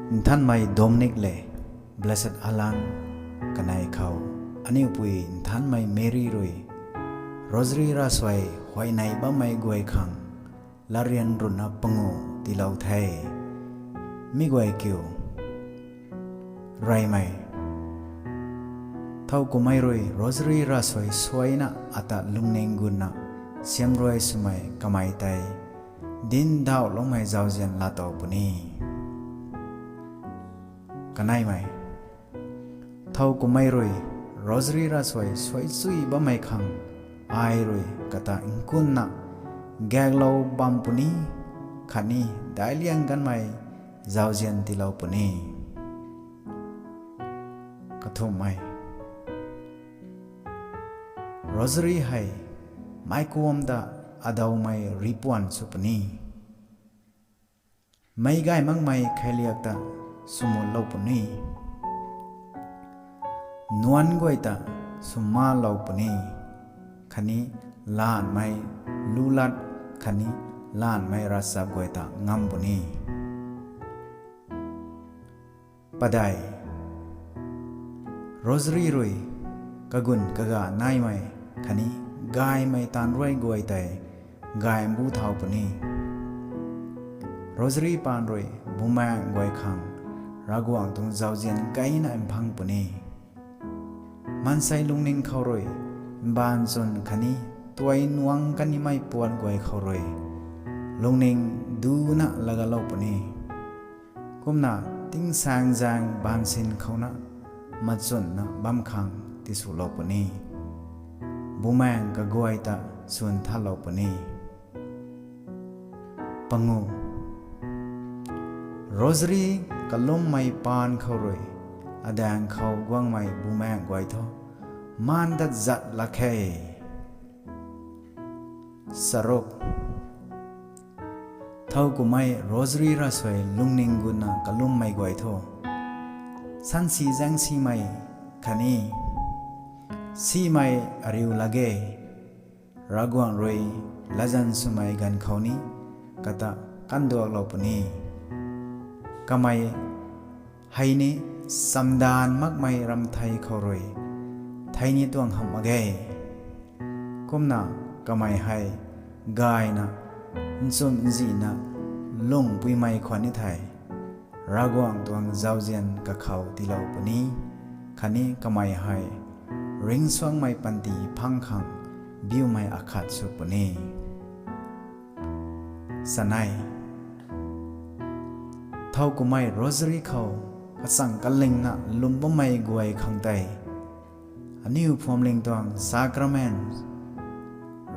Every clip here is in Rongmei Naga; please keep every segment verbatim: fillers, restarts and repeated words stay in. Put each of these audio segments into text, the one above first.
Nthanmei Dominic le Blessed Alan kanei khou, aniu pui Nthanmei Mary rui Rosary ravsuai huayney bammei guay khang latryan ruhna panguh tiilou the. Mi guay kiu, reymei, thowkumhmei rui Rosary ravsuai suaina ata lungning gutna siamruai swmei kamei tei dinc ndauhloumei zauzian laatow puni. Kaneimei, thowkumhmei rui Rosary ravsuai suai chui bammei khang ai rui kata nkunna gaeklou bam puni khatni daic liang kanmei zauzian tiilou puni. Kathumhmei, Rosary hei meic kuam ta adawmei ripuan sw puni. Meic gay makmei kheiliak ta swmutlou puni. Nuanc guay ta swmalou puni, khatni lanhmei lulat khatni lanhmei ravchap guay ta ngam puni. Padeih, Rosary rui kagun kaga naimei khatni gaymei taanv ruai guay tei gay mbu thau puni. Rosary paan rui bumaengh guay khang Ravguangc tuang zauzian gayna mphang puni. Maansei lungning khou rui mbaanv chwn khatni tuai nuang kanimei puat guay khou rui lungning duna lagatlou puni. Kumna tingsaengzaeng baansin khouna machwnna bam khang tiswlou puni. Bumaengh kaguay ta swn thatlou puni. Panguh, Rosary kalummei paan khou rui adaeng khou guangmei bumaengh guay thu maan dat zat lak khe. Charuk, thowkumhmei Rosary ravsuai lungning gutna kalummei guay thu sansi zaengsimei khatni simei ariu lak ge. Ravguangc rui latzan swmei ganv khou ni kata kanduaklou puni. Kamei hei ni chamdaanv makmei ramthei khou rui thei ni tuang hamh mak ge. Kumna kamei hei gayna nchumh nzihna lungpuimei khwan ni thei Ravguangc tuang zauzian kakhou tiilou puni, khatni kamei hei ringcsuangmei panty phang khang biumei akhat sw puni. Chanei, thowkumhmei Rosary khou kachang kalingna lwm bammei guay khang tei aniu phuamling tuang sacrament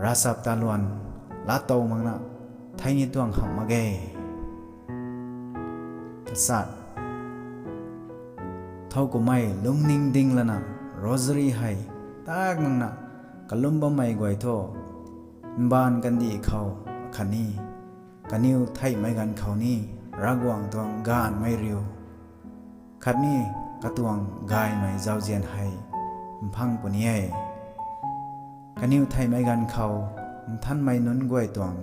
ravchap taluan laatow makna thei ni tuang hamh mak ge. Tachat, thowkumhmei lungning ding lana Rosary hei tak makna kalum bammei guay thu mbaanv kandih khou khatni kaniw theihmei ganv khou ni Ravguangc tuang gaanvmei riu khatni katuang gaymei zauzian hei mphang puni e. Kaniw theihmei ganv khou nthanmei nunc guay tuang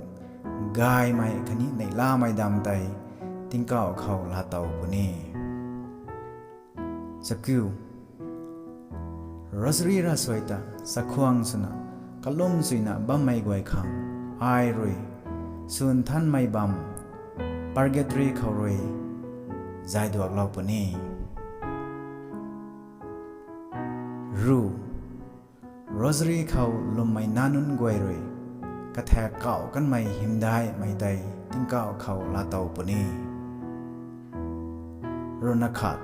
gaymei khatni neihlamei dam tei tingkauh khou laatow puni. Chakiu, Rosary ravsuai ta chakhwang swna kalum suina bammei guay khang ai rui swn nthanmei bam purgatory khou rui zayduaklou puni. Ru, Rosary khou lwmmei nac nunc guay rui kathak kauh kanmei hymdaihmei tei tingkauh khou laatow puni. Ruhna khat,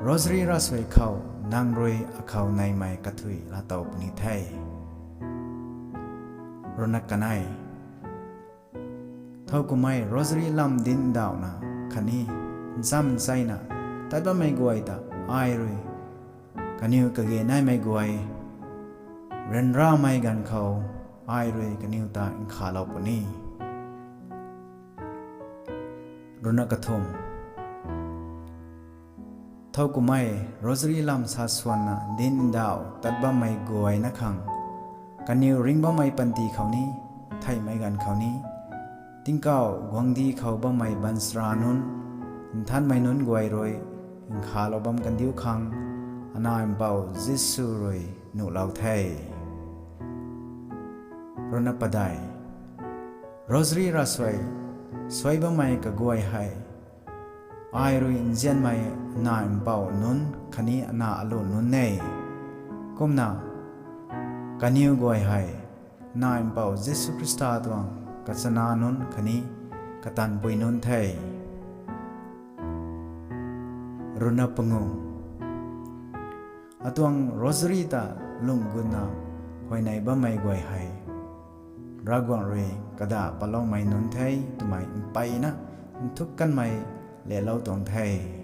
Rosary ravsuai khou nang rui akhou neymei kathui laatow puni the. Ruhna kanei, thowkumhmei Rosary lam dinc ndauhna khatni ncham ncheina tat bammei guay ta ai rui kaniw kage naimei guay ryanramei ganv khou ai rui kaniw ta nkhavlou puni. Ruhna kathumh, thowkumhmei Rosary lam sa swanna dinc ndauh tat bammei guayna khang kaniw ringc bammei panty khou ni, theihmei ganv khou ni, Tingkauh guangcdic khou bammei baanchara nunc, nthanmei nunc guay rui nkhavlou bam kandiu khang, ana Mpouh Jisu rui nuhlou the. Runa padeih. Rosary ravsuai suai bammei kaguay hei, ai rui nzianmei ana Mpouh nunc khatni ana aluh nunc e. Kumna kaniw guay hei ana Mpouh Jisu Khrista tuang kachana nunc khatni katanpui nunc the. Runa pangu. Atuang Rosary ta lung gutna huayney bammei guay hei Ravguangc rui kadah patloumei nunc the twmei mpeyna nthuk kanmei lelou tuang the.